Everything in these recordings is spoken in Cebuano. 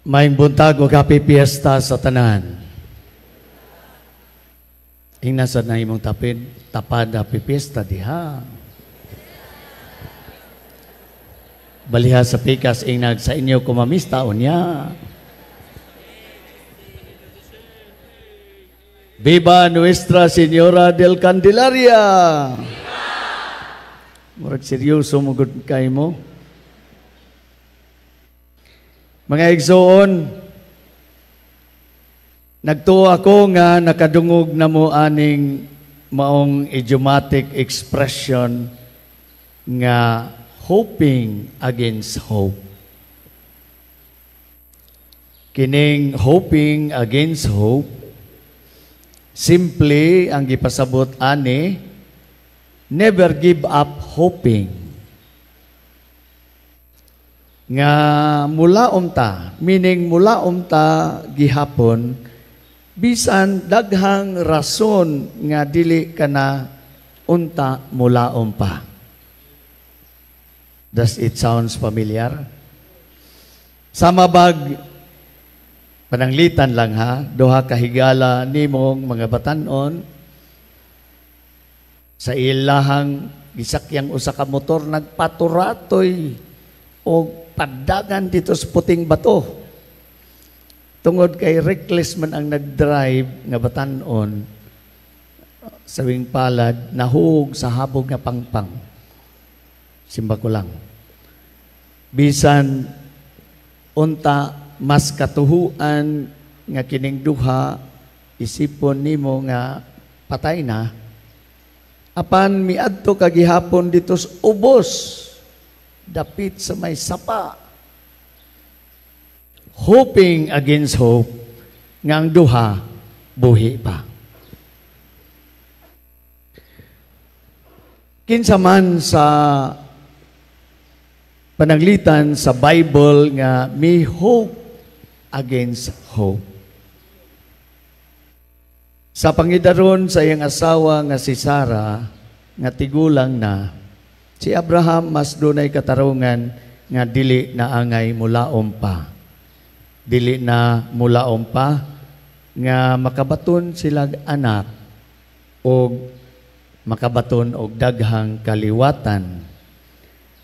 Maayong buntag ug happy piyesta sa tanan. Ingna sa na imong tapid, tapad, happy piyesta diha. Baliha sa pikas, ingnag sa inyo kumamista unya. Viva Nuestra Señora del Candelaria! Murag seryoso mo gud kay mo. Mga igsoon, nagtuo ako nga nakadungog na mo aning maong idiomatic expression nga "hoping against hope." Kining "hoping against hope," simply ang gipasabot ani, never give up hoping. Nga mulaom ta, meaning mulaom ta gihapon, bisan daghang rason nga dili ka na unta mulaom pa. Does it sounds familiar? Sama bag pananglitan lang ha, duha ka higala nimong mga batanon sa ilahang gisakyang usa ka motor, nagpaturatoy og padagan dito sa puting bato. Tungod kay reckless man ang nag-drive nga batanon, sawing palad nahug sa habog nga pangpang. Simba ko lang. Bisan unta mas katuhuan nga kining duha isipon nimo nga patay na, apan miadto ka gihapon dito sa ubos dapit sa may sapa, hoping against hope nga ang duha buhi pa. Kinsa man sa pananglitan sa Bible nga may hope against hope? Sa pangidaron sa iyang asawa nga si Sarah nga tigulang na, si Abraham mas dunay katarungan nga dili na angay mulaom pa. Dili na mulaom pa nga makabaton silag anak og makabaton og daghang kaliwatan.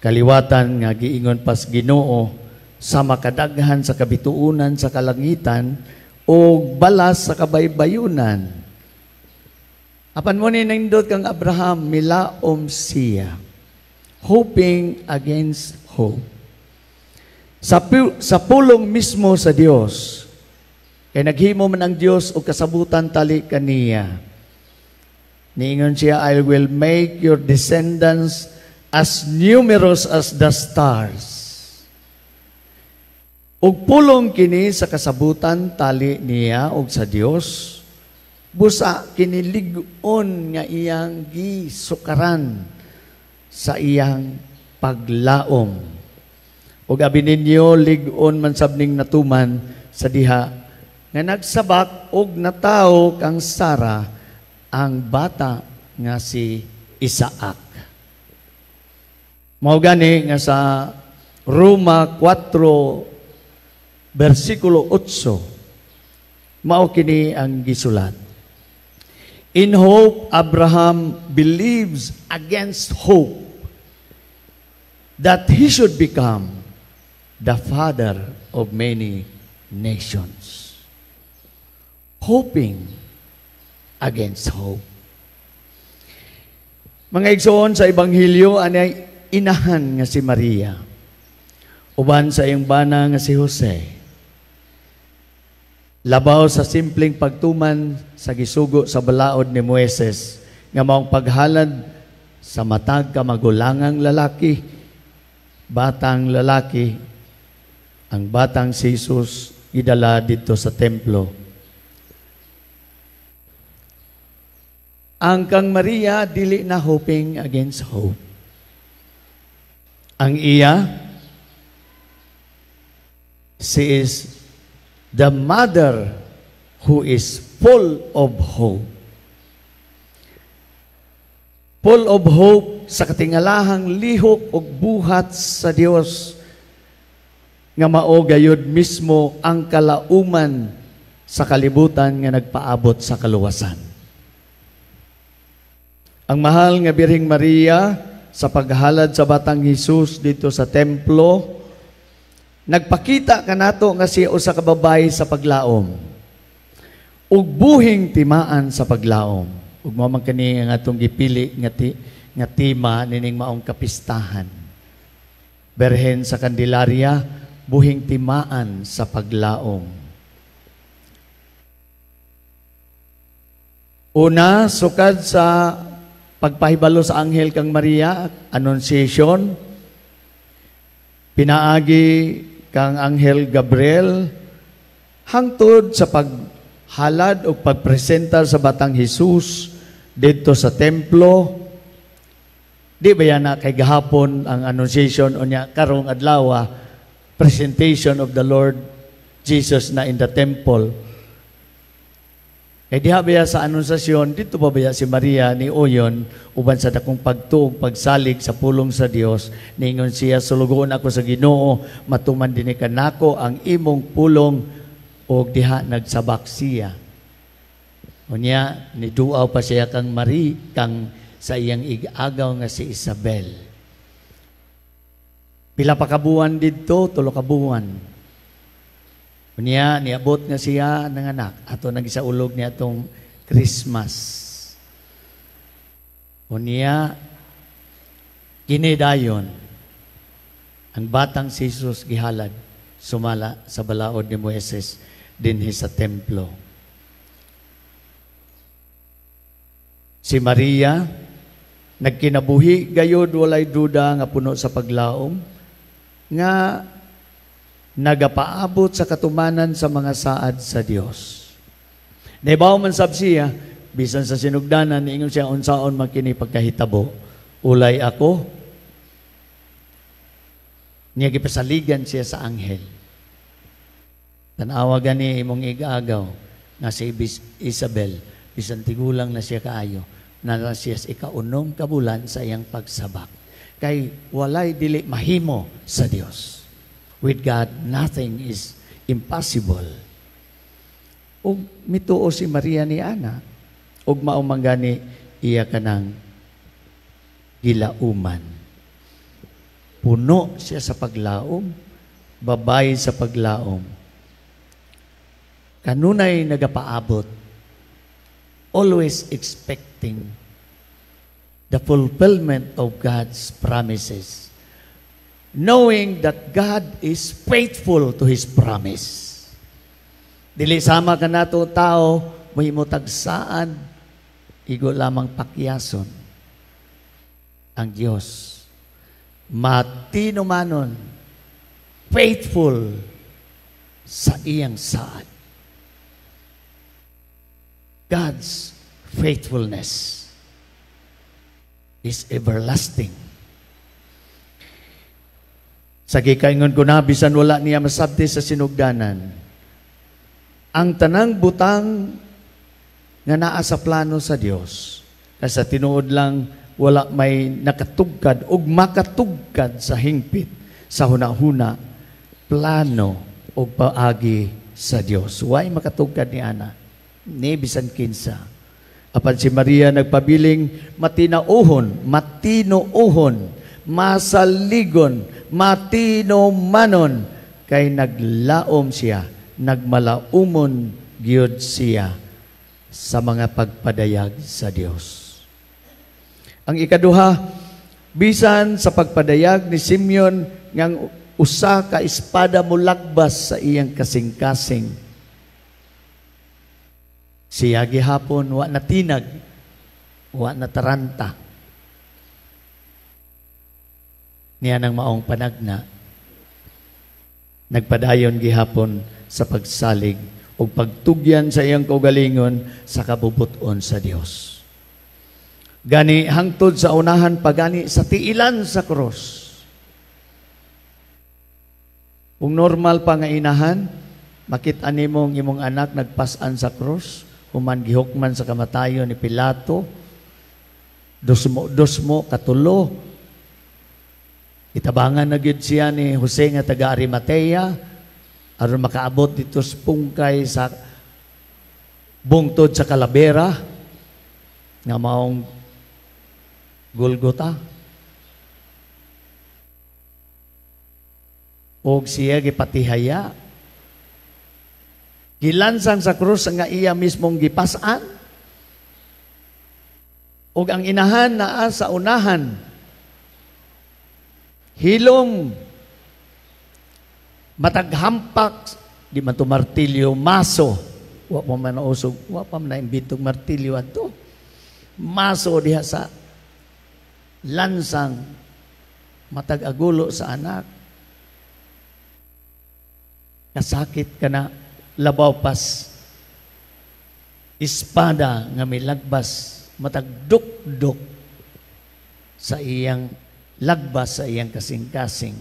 Kaliwatan nga giingon pas Ginoo sa makadaghan sa kabituonan sa kalangitan o balas sa kabaybayunan. Apan mo ni nindot kang Abraham, milaom siya. Hoping against hope. Sa pulong mismo sa Dios, kay naghimo man ang Dios og kasabutan tali kaniya. Niingon siya, "I will make your descendants as numerous as the stars." Ug pulong kini sa kasabutan tali niya og sa Dios, busa kini lig-on nga iyang gisukaran sa iyang paglaom. Ug abi ninyo, lig-on man sab ning natuman sa diha nga nagsabak og natawo kang Sara ang bata nga si Isaac. Mao gani nga sa Roma 4 versikulo 8, mao kini ang gisulat. "In hope Abraham believes against hope that he should become the father of many nations." Hoping against hope. Mga igsoon, sa Ebanghelyo, anay inahan nga si Maria uban sa iyang bana nga si Jose. Labaw sa simpleng pagtuman sa gisugo sa balaod ni Moises nga maong paghalad sa matag ka magulangang lalaki, batang lalaki, ang batang si Jesus gidala didto sa templo. Ang kang Maria dili na hoping against hope. Ang iya, she is the mother who is full of hope. Full of hope sa katingalahang lihok ug buhat sa Dios. Nga mao gayud mismo ang kalauman sa kalibutan nga nagpaabot sa kaluwasan. Ang mahal nga Birheng Maria, sa paghalad sa batang Hesus dito sa templo, nagpakita kanato nga siya usa ka babayi sa paglaom ug buhing timaan sa paglaom. Ug mao man kani ang atong gipili nga tema nining maong kapistahan. Berhen sa Candelaria, buhing timaan sa paglaom. Una, sukad sa pagpahibalo sa anghel kang Maria, Annunciation, pinaagi kang Anghel Gabriel, hangtod sa paghalad o pagpresenta sa batang Jesus didto sa templo. Di ba yan na kay gahapon ang Annunciation, unya karong adlaw presentation of the Lord Jesus na in the temple? Kay diha baya sa Anunsasyon, dito pa baya si Maria ni Uyon, uban sa dakong pagtuog, pagsalig sa pulong sa Dios, ningon siya, "Sulugoon ako sa Ginoo, matuman dinhi kanako ang imong pulong," og diha nagsabak siya. Unya, niduaw pa siya kang Marie, kang sa iyang igagaw nga si Isabel. Pila pa kabuan didto? 3 ka buwan. Unya, niabot nga siya ng anak. Ato nagisaulog niya atong Christmas. Unya, kini dayon, ang batang si Jesus gihalad sumala sa balaod ni Moises dinhi sa templo. Si Maria, nagkinabuhi gayod walay duda nga puno sa paglaom, nga nagapaabot sa katumanan sa mga saad sa Dios. Naibaw man sab siya, bisan sa sinugdanan, niingon siya, "Unsaon man kini pagkahitabo? Ulay ako." Niya gipasaligan siya sa anghel. Tanawa gani imong igagaw nga si Isabel, bisan tigulang na siya kaayo, na siya sa 6 ka bulan sa iyang pagsabak. Kay walay dili mahimo sa Dios. With God, nothing is impossible. Ug mituo si Maria ni Ana, ug mao man gani iya kanang gilauman. Puno siya sa paglaom, babae sa paglaom. Kanunay nagapaabot, always expecting the fulfillment of God's promises, knowing that God is faithful to His promise. Dili sama ka nato tao, mahimo tagsaan, igo lamang pakyason. Ang Diyos, matinumanon, faithful sa iyang saad. God's faithfulness is everlasting. Sa gikaingon ko na, bisan wala niya masabti sa sinugdanan, ang tanang butang nga naa sa plano sa Dios, kasi sa tinuod lang, wala may nakatugkad ug makatugkad sa hingpit sa hunahuna, plano o paagi sa Dios. Way makatugkad ni ana, ni bisan kinsa. Apan si Maria nagpabiling matinauhon, matinuohon, masaligon, matinomanon, kay naglaom siya, nagmalaumon gyud siya sa mga pagpadayag sa Dios. Ang ikaduha, bisan sa pagpadayag ni Simeon ngang usa ka espada mulagbas sa iyang kasing-kasing, siya gihapon wa na tinag, wa na taranta. Niya nang maong panagna, nagpadayon gihapon sa pagsalig o pagtugyan sa iyang kaugalingon sa kabubuton sa Dios. Gani hangtod sa unahan pagani sa tiilan sa krus. Kung normal pa nga inahan, makita nimong imong anak nagpasan sa krus, human gihukman sa kamatayon ni Pilato, dosmo, dosmo, katulo. Itabangan na gyud siya ni Jose nga taga Arimatea aron makaabot dito sa pungkay sa bungtod sa Kalabera nga maong Golgota. Og siya gipatihaya. Gilansang sa krus nga iya mismong gipasan. Og ang inahan naa sa unahan. Hilom mataghampak di man to martilyo, maso. Wa pa man nausog, wa pa man naimbitong martilyo adto. Maso diha sa lansang matag agulo sa anak. Kasakit ka na labaw pas espada nga milagbas matag duk-duk sa iyang lagbas sa iyang kasing-kasing.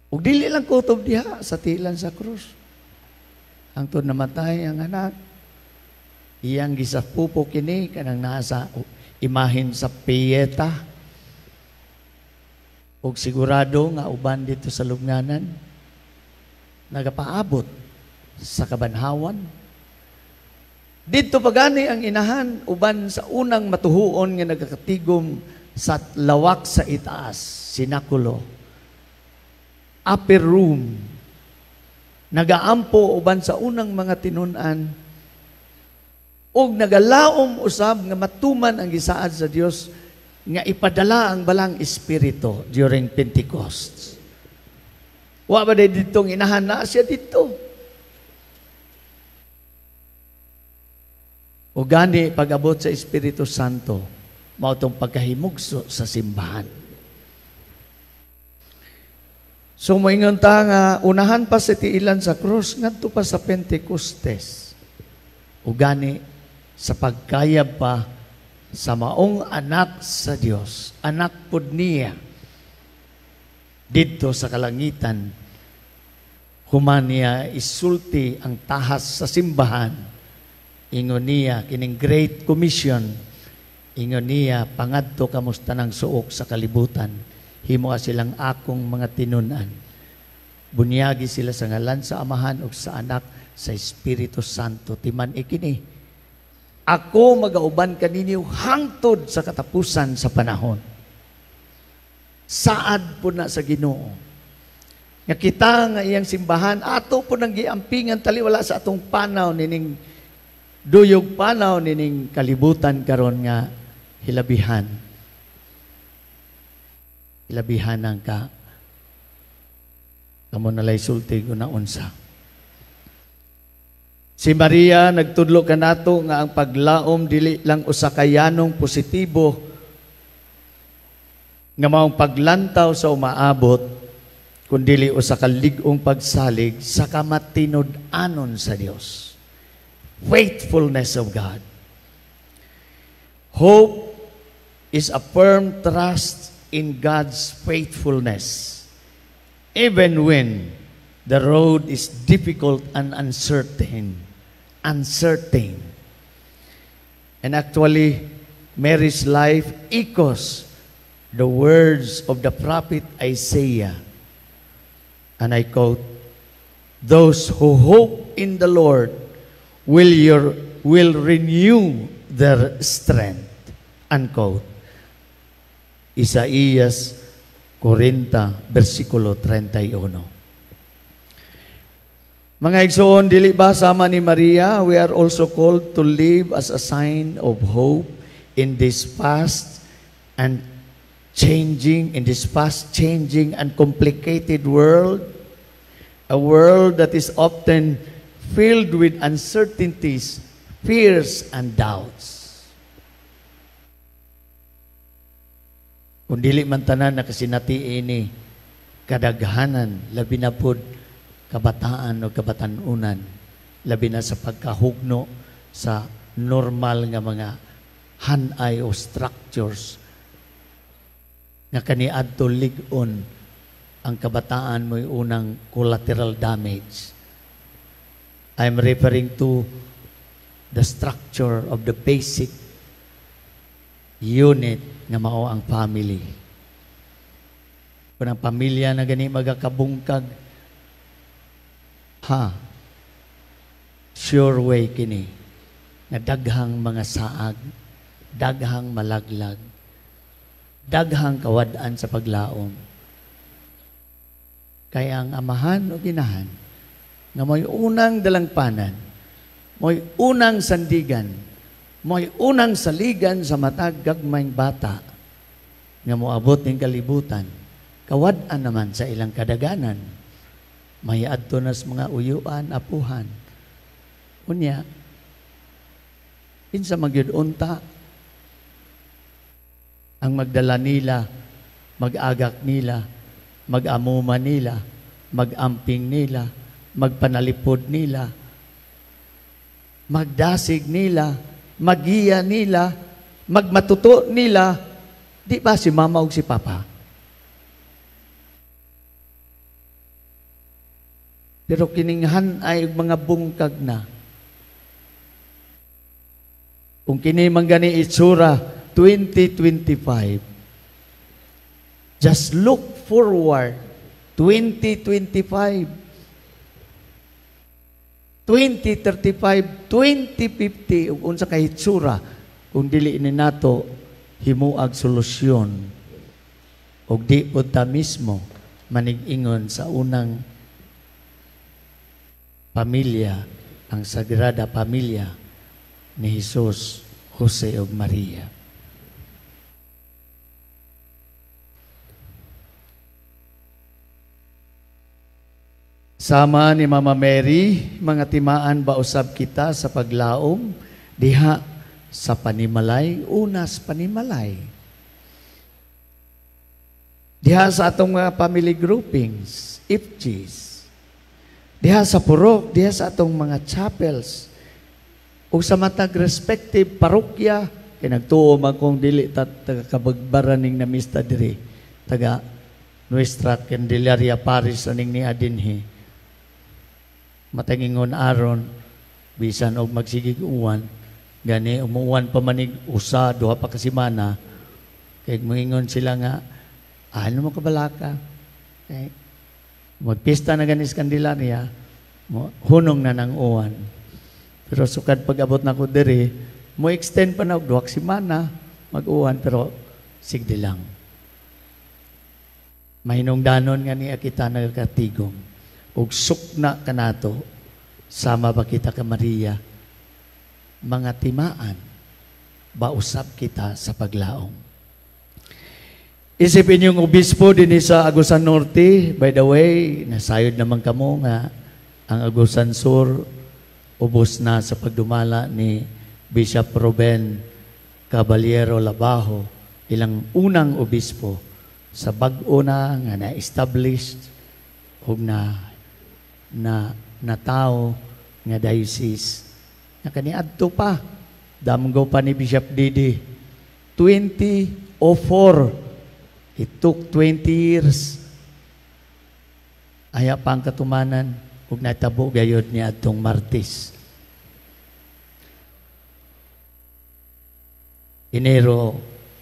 Ug dili lang kutob diha sa tilan sa krus. Hangtod namatay ang anak, iyang gisapupo kini kanang naa sa imahin sa Pieta. Ug sigurado nga uban dito sa lubnganan nagapaabot sa kabanhawan. Dito pagani ang inahan uban sa unang matuhuon nga nagakatigom sa lawak sa itaas, sinakulo. Upper room. Nagaampo uban sa unang mga tinun-an ug nagalaom usab nga matuman ang gisaad sa Dios nga ipadala ang balang espiritu during Pentecost. Wa ba day ditong inahan na siya dito? O gani pag-abot sa Espiritu Santo, mao tong pagkahimugso sa simbahan. So moingon ta nga unahan pa sa tiilan sa krus ngadto pa sa Pentecostes. O gani sa pagkayab pa sa maong anak sa Dios, anak pud niya didto sa kalangitan, human niya isulti ang tahas sa simbahan. Ingon niya kining Great Commission, ingon niya pangadto kamos tanang suok sa kalibutan, himoa silang akong mga tinun-an. Bunyagi sila sa ngalan sa Amahan ug sa Anak sa Espiritu Santo. Timan ikini, ako magauban kaninyo hangtod sa katapusan sa panahon. Saad po na sa Ginoo. Nga kita nga iyang simbahan, ato po nang giampingan taliwala sa atong panaw nining duyog panaw nining kalibutan karon nga hilabihan. Hilabihan ang ka. Kamo nalay sulti una unsa. Si Maria nagtudlo kanato nga ang paglaom dili lang usa ka yanong positibo nga maong paglantaw sa umaabot, kundili usa ka lig-ong pagsalig sa kamatinud-anon sa Dios. Faithfulness of God. Hope is a firm trust in God's faithfulness, even when the road is difficult and uncertain. Uncertain. And actually, Mary's life echoes the words of the prophet Isaiah. And I quote, "Those who hope in the Lord will renew their strength." Unquote. Isaías 40, versikulo 31. Mga igsoon, dili ba sama ni Maria, we are also called to live as a sign of hope in this fast changing and complicated world, a world that is often filled with uncertainties, fears, and doubts. Kung dili man tanan nakasinati ini kadaghanan, labi na pod kabataan o kabatanunan, labi na sa pagkahugno sa normal nga mga hanay o structures nga kaniadto lig-on ang kabataan mo'y unang collateral damage. I'm referring to the structure of the basic unit nga mao ang family. Kung ang pamilya na gani magakabungkag, ha, sure way kini nga daghang mga saag, daghang malaglag, daghang kawad-an sa paglaom. Kaya ang amahan o ginahan nga mo'y unang dalangpanan, mo'y unang sandigan, mo'y unang saligan sa matag gagmayng bata nga moabot ning kalibutan, kawad-an naman sa ilang kadaganan, may adto nas mga uyuan, apuhan. Unya, kinsa magyud unta ang magdala nila, mag-agak nila, mag-amuma nila, mag-amping nila, magpanalipod nila, magdasig nila, magiya nila, magmatuto nila, di ba si mama o si papa? Pero kininghan ay mga bungkag na. Kung kini man gani itsura 2025, just look forward 2025, 2035, 2050, ug unsa kay hitsura kung dili ni nato himuag solusyon ug di pud ta mismo manig-ingon sa unang pamilya, ang Sagrada Pamilya ni Jesus, Jose ug Maria. Sama ni Mama Mary, mga timaan ba usab kita sa paglaom diha sa panimalay, unas panimalay. Diha sa atong mga family groupings, FGs. Diha sa purok, diha sa atong mga chapels, o sa matag respective parokya, kay nagtuo man kung dili ta taga Kabagbaran ning namista diri, taga Nuestra Candelaria Parish aning ni adinhi. Matangingon aron bisan og magsigig uwan, gani umuwan pa manig usa duha pa ka semana, kay moingon sila nga ano mo kabalaka, kay magpista na gani sa Candelaria, hunong na ng uwan. Pero sukad pag-abot na ko diri, mo extend pa na og duha ka semana mag-uwan, pero sigdi lang. Mahinungdanon nga niya kita nagkatigom. Ug sukna kanato, sama ba kita ka Maria, mga timaan, bausab kita sa paglaom. Isipin yung obispo din sa Agusan Norte, by the way, nasayod naman kamo nga ang Agusan Sur ubos na sa pagdumala ni Bishop Ruben Caballero Labajo, ilang unang obispo sa bag-o na nga na-established ug na na natao nga diocese. Nga kaniadto pa, damgo pa ni Bishop Didi, 2004. It took 20 years. Aya pa ang katumanan ug natabo gayod ni adtong Martes. Enero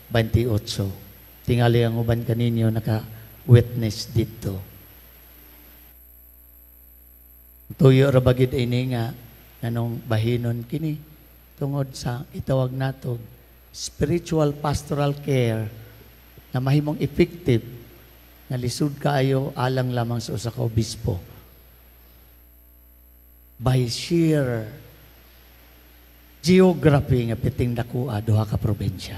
28. Tingali ang uban kaninyo naka-witness dito. Tuyo ra bagid ini nga nganong bahinon kini tungod sa itawag nato spiritual pastoral care na mahimong effective nga lisod kaayo alang lamang sa usa ka obispo. By sheer geography nga piting dakua duha ka probinsya.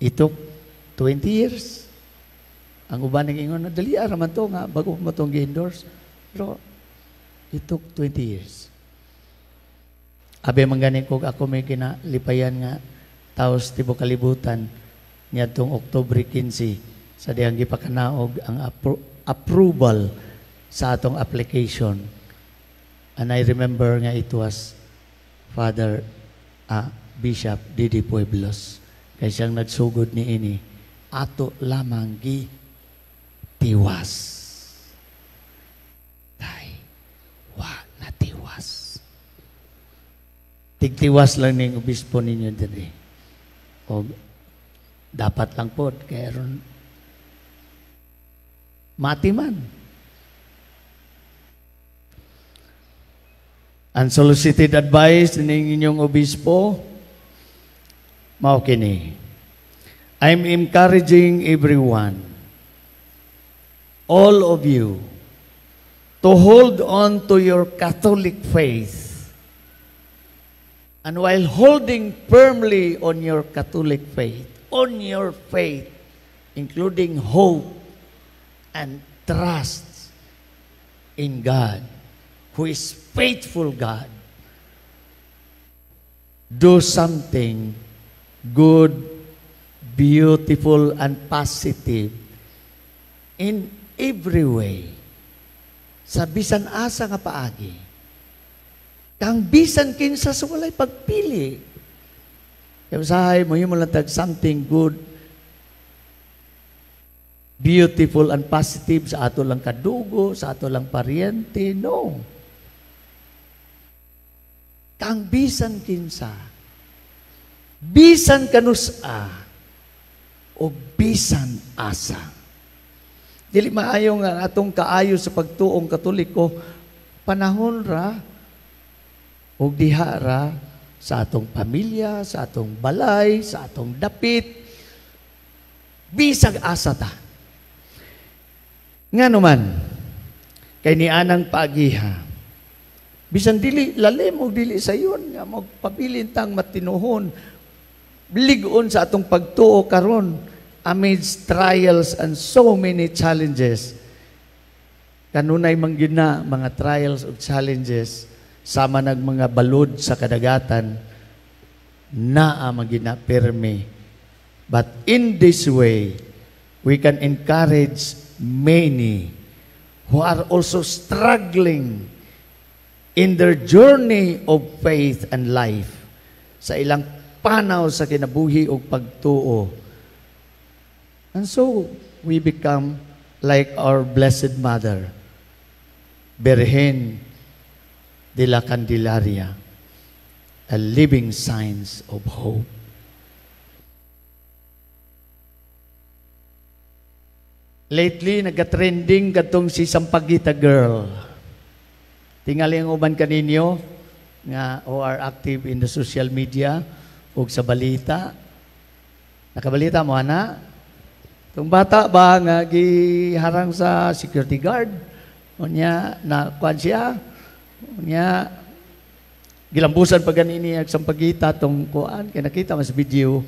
It took 20 years. Ang uban nag-ingon na dali ra man to nga bago mo tong gi-endorse. Pero it took 20 years. Abe man gani kog ako may kinalipayan nga taos tibuok kalibutan niadtong Oktubre 15 sa dihang gipakanaog ang approval sa atong application. And I remember nga it was Father Bishop Didi Pueblos. Kay siyang nagsugod ni ini, ato lamang gi tiwas. Tay, wa na tiwas. Tigtiwas lang ning obispo ninyo diri. Og Dapat lang po, kaya ron, mati man. Unsolicited advice ning inyong obispo, mao kini. I'm encouraging everyone, all of you, to hold on to your Catholic faith. And while holding firmly on your Catholic faith, on your faith, including hope and trust in God, who is faithful God, do something good, beautiful, and positive in every way. Sa bisan asa nga paagi. Kang bisan kinsa sa walay pagpili. Kaya usahay mo yung lang tag something good, beautiful and positive sa ato lang kadugo, sa ato lang paryente. No. Kang bisan kinsa, bisan kanusa, o bisan asa. Dili maayo nga atong kaayo sa pagtuong Katoliko, panahon ra, o diha ra, sa atong pamilya, sa atong balay, sa atong dapit, bisag asa ta. Nga naman, kay nianang paagiha, bisan dili lalim o dili sayon, nga magpabilin tang matinuhon, lig-on sa atong pagtuo karon amidst trials and so many challenges. Kanunay man gyud na mga trials o challenges, sama nag mga balod sa kadagatan, naa man gyud na pirmi. But in this way, we can encourage many who are also struggling in their journey of faith and life, sa ilang panaw sa kinabuhi o pagtuo. And so, we become like our Blessed Mother, Virgen de la Candelaria, a living signs of hope. Lately, nagka-trending katong si Sampaguita Girl. Tingali ang uban kaninyo nga who are active in the social media ug sa balita. Nakabalita mo, ana? Itong bata ba nga giharang sa security guard? Unya, nakuan siya. Unya, gilambusan pa gani niya ang Sampaguita tong kuan. Kaya nakita mas video.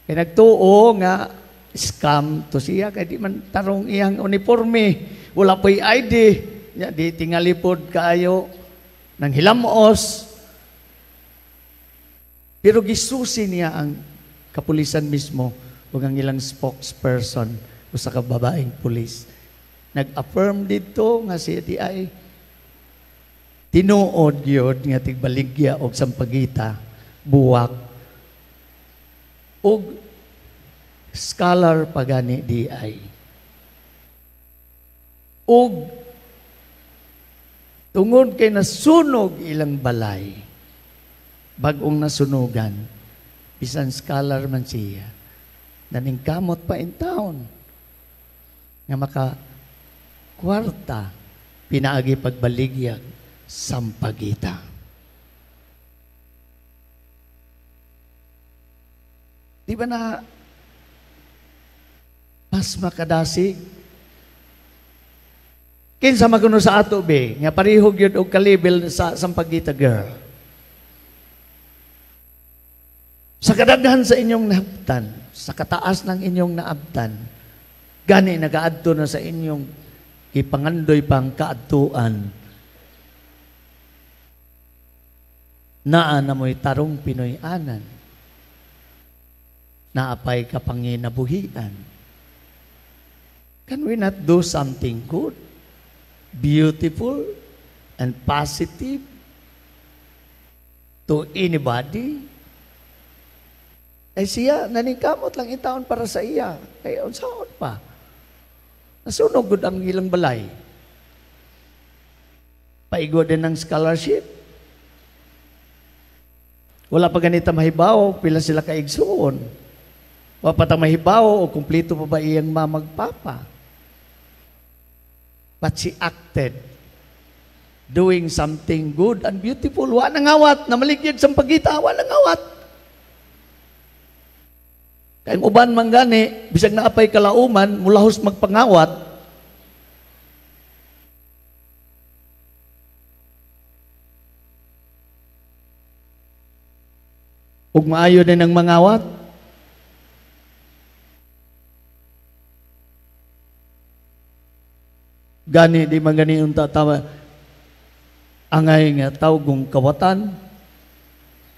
Kaya nagtuo nga scam to siya. Kaya di man tarong iyang uniforme. Wala pa'y ID. Nya, di tingalipod kaayo nang hilamos. Pero gisusi niya ang kapulisan mismo ug ang ilang spokesperson usa ka babaeng pulis. Nag-affirm dito nga siya di ay tinuod gyud nga tigbaligya og sampagita, buwak og scholar pagani di ay. Og tungod kay nasunog ilang balay, bag-ong nasunugan, bisan scholar man siya, naningkamot pa in town, nga maka kwarta, pinaagi pagbaligyag, sampagita. Di ba na mas makadasig? Kinsa man kuno sa ato be, nga pareho gyud og kalibel sa Sampaguita Girl. Sa kadaghan sa inyong naabtan, sa kataas ng inyong naabtan, gani nagaadto na sa inyong gipangandoy pang kaadtuan, naa na mo'y tarong Pinoy-anan, naapay kapanginabuhian. Can we not do something good, beautiful, and positive to anybody? Ay siya, naningkamot lang itaon para sa iya. Kaya unsaon pa? Nasunog gud ang ilang balay. Paigo din ng scholarship. Wala pa ganita mahibaw, pila sila kaigsuon. Wa pa ta mahibaw o kumpleto pa ba iyang mamagpapa. But she acted doing something good and beautiful. Wa nangawat, namaligyag sampagita, wa nangawat. Kay uban man gani, bisag naapay kalauman, mulahos magpangawat. Ug maayo din ang mangawat. Gani di man gani unta tama angay nga tawgong kawatan.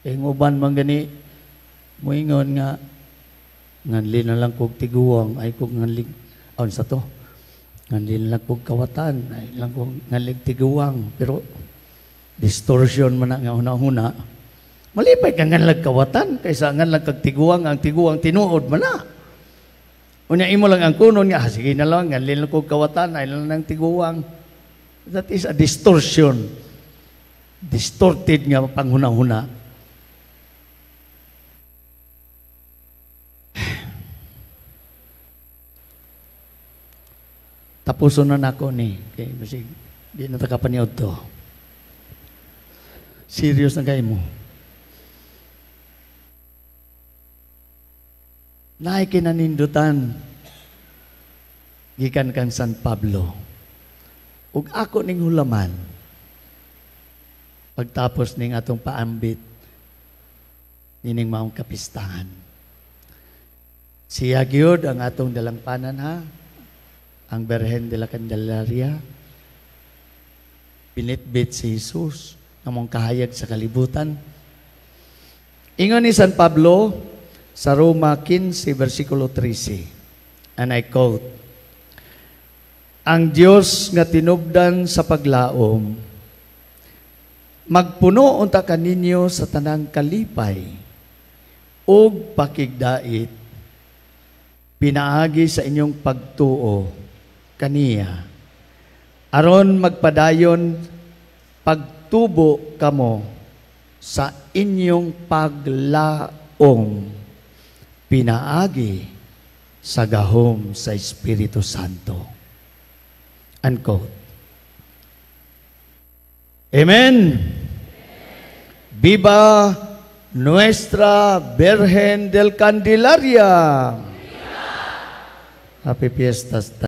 Kay uban man gani moingon nga nganli na lang kog tiguang ay kog nganlig aon sa to. Nganli na lang kog kawatan ay lang kog nganlig tiguang, pero distortion man na nga una-una. Malipay ka nganlag kawatan kaysa nganlag kag tiguang, ang tiguang tinuod man na. Unya imo lang ang kunon nga sige na lang nganli lang kog kawatan ay lang ng tiguang. That is a distortion. Distorted nga panghuna-huna. Tapuson na nako ni kay basig di na ta kapaniod to. Serious na kay mo. Naay kinanindutan gikan kang San Pablo. Ug ako ning hulaman pagtapos ning atong paambit nining maong kapistahan. Siya gyud ang atong dalangpanan ha. Ang Birhen de la Candelaria. Binitbit si Jesus nga mong kahayag sa kalibutan. Ingon ni San Pablo sa Roma 15, versikulo 13. And I quote, "Ang Dios nga tinubdan sa paglaom, magpuno unta kaninyo sa tanang kalipay ug pakigdait, pinaagi sa inyong pagtuo kaniya, aron magpadayon pagtubo kamo sa inyong paglaom, pinaagi sa gahom sa Espiritu Santo." Unquote. Amen. Viva nuestra Virgen del Candelaria. Happy Fiestas.